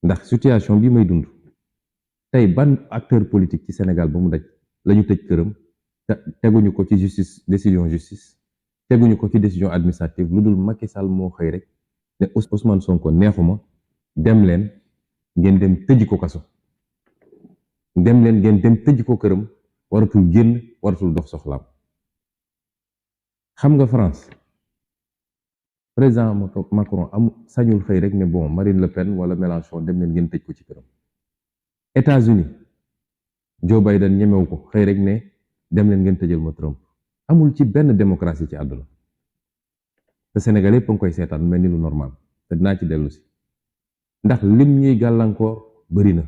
ndax situation bi may dund tey ban acteur politique ci Sénégal ba mu daj la ñu tëj këram te teguñu ko ci justice décision justice teguñu ko ci décision administrative lu dul Macky Sall moo xëy rek ne Ousmane Sonko neexuma dem leen ngeen dem tëji ko kaso dem leen ngeen dem tëji ko këram waratul génn waratul dox soxlaam. xam nga France président Macron sañul xëy rek ne bon Marine Le Pen wala Mélenchon dem leen ngeen tëj ko ci këram. États-Unis Joe Biden ñemewu ko xëy rek ne dem leen ngeen tëjal ma Trump. amul ci benn démocratie ci àdduna te Sénégal yëpp a ngi koy seetaan mel ni lu normal te dinaa ci dellu si ndax lim ñuy gàllankoor bëri na.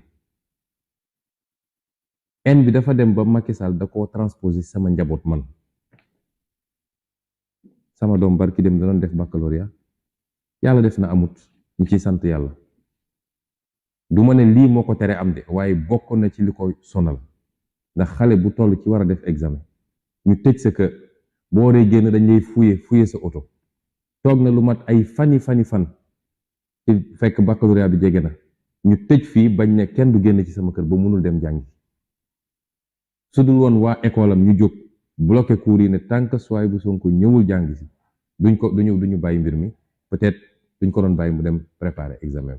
haine bi dafa dem ba Macky Sall da koo transposé sama njaboot man. sama doom barki dem da doon def baccalauréat yàlla def na amut ñu ciy sant yàlla du ma ne lii moo ko tere am de waaye bokk na ci li ko sonal ndax xale bu toll ci war a def examen ñu tëj sa kër boo waree génn dañ lay fuye sa oto toog na lu mat ay fan ci fekk baccalauréat bi jege na ñu tëj fii bañ ne kenn du génn ci sama kër ba mënul dem jàngi su dul woon waa école am ñu jóg bloqué cours yi ne tant que Souhaïbou Sonko ñëwul jàng si duñu bàyyi mbir mi peut-être duñ ko doon bàyyi mu dem préparer examen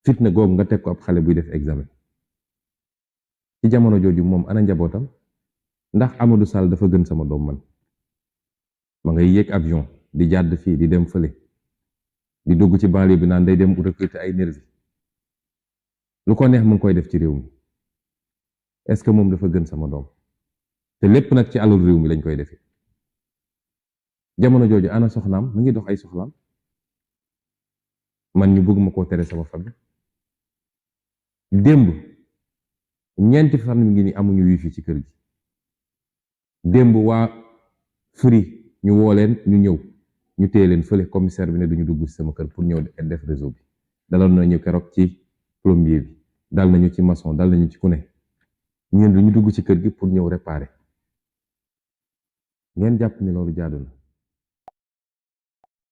fitna googu nga teg ko ab xale buy def examen ci jamono jooju moom ana njabootam ndax Amadou Sall dafa gën sama doom man ma ngay yéeg avion di jàdd fii di dem fële di dugg ci banlieue bi naan day dem recruter ay nervi lu ko neex mu ngi koy def ci réew mi est-ce que moom dafa gën sama doom te lépp nag ci alal réew mi lañ koy defee jamono jooju ana soxnaam mu ngi dox ay soxlaam man ñu bëgg ma koo tere sama famille démb ñeenti fan mi ngi ni amuñu wifi ci kër gi démb waa Free ñu woo leen ñu ñëw ñu téye leen fële commissaire bi ne duñu dugg ci sama kër pour ñëw def réseau bi daloon nañu keroog ci plombier bi dal nañu ci maçon dal nañu ci ku ne ñun duñu dugg ci kër gi pour ñëw réparer ngeen jàpp ni loolu jaadu na